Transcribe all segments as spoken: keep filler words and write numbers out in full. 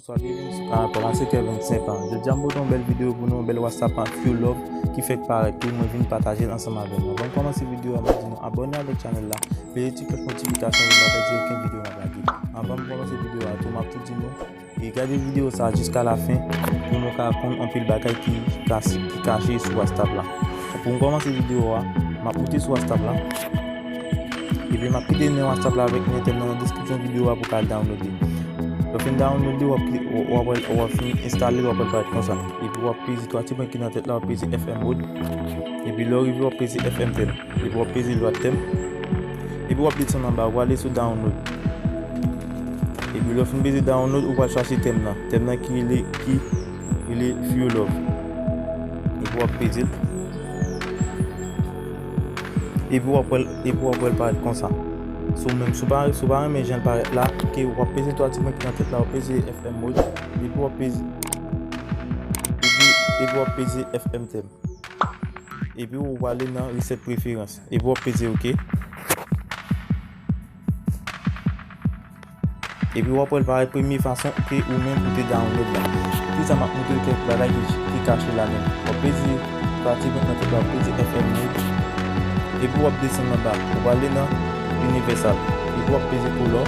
Bonswa, byenvini sou kanal pa m la, se Kevin Saint Pan. Jodi a m pote yon bèl videyo pou nou, yon bèl WhatsApp an few love ki fèk parèt, ke mwen vin pataje l ansanm avè nou. Anvan m kòmanse videyo a, m ap di nou abòne avèk chanèl la, peze ti klòch notifikasyon pou n pa pèdi okenn videyo m ap lage. Anvan m kòmanse videyo a tou, m ap tou di nou, e gade videyo sa a jiska la fen pou nou ka konn anpil bagay ki, ki kache sou WhatsApp la. Pou m kòmanse videyo a, m ap moute sou WhatsApp la. Epi m ap kite lyen WhatsApp la avèk lyen tèm nan nan deskripsyon videyo a pou w ka download li. Lè w fin download li, w ap kli-, w, w ap, w ap fin enstale l, w ap wè l parèt konsa. Epi w ap peze twa ti pwen ki nan tèt la, w ap peze F M mode. Epi lè w rive, w ap peze F M tèm. Epi w ap peze lòt tèm. Epi w ap desann anba, w ale sou download. Epi lè w fin peze download, ou pral chache tèm nan. Tèm nan ki rele, ki rele few love. Epi w ap peze l. Epi w ap wè l, epi w ap wè l parèt konsa. Si w menm, si w pa, si w pa renmen jan l parèt la, ke w ap peze twa ti pwen ki nan tèt la, w ap peze F M mode, epi w ap peze, epi, epi w ap peze F M tèm. Epi w prale nan reset preferans. Epi w ap peze oke. Epi w ap wè l parèt premye fason ke ou menm ou te download la. Epi sa m ap montre w kèk bagay ki, ki kache la menm. W ap peze pati nan tèt la, w ap peze F M mode. Epi w ap desann anba. Ou prale nan inivèsal. Epi w ap peze kolò.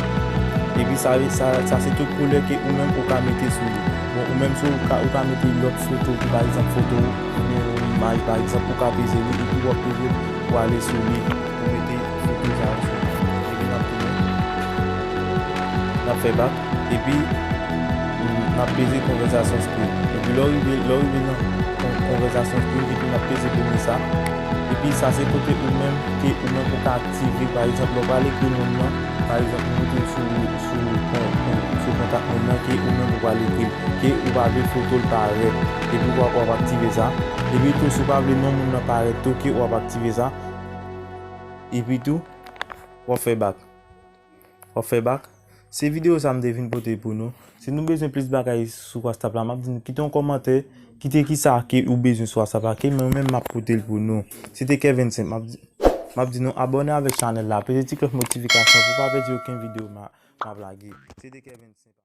Epi sa, sa, sa se tout koulè ke ou menm ou ka mete sou li. Bon, ou menm si ou ka, ou ka mete lòt foto, pa egzanp, foto ou, oubyen yon imaj, pa egzanp, ou ka peze li, epi w ap peze pou ale sou li, pou mete foto sa yo sou li. Epi n ap tounen, n ap fè bak, epi n ap peze konvèsasyon screen. Epi lè w rive, lè w rive nan kon-, konvèsasyon screen, epi n ap peze premye sa. Epi sa se kote ou menm, ke ou menm ou ka aktive, pa egzanp, lè w pral ekri moun nan, pa egzanp, ou montre sou, sou kon-, kon-, sou kontak moun nan, ke ou menm ou pral ekri l, ke ou pa vle foto l parèt, epi w ap, w ap aktive sa. Epi tou, si w pa vle non moun nan parèt tou, ke w ap aktive sa. Epi tou, w ap fè bak. W ap fè bak. Se videyo sa m te vin pote pou nou. Si nou bezwen plis bagay sou WhatsApp la, m ap di nou kite yon kòmantè, kite kisa ke ou bezwen sou WhatsApp la, ke mwen menm m ap pote l pou nou. Se te Kevin Saint, m ap di, m ap di nou abòne avèk chanèl la, peze ti klòch notifikasyon pou pa pèdi okenn videyo m a, m ap lage. Se te Kevin Saint.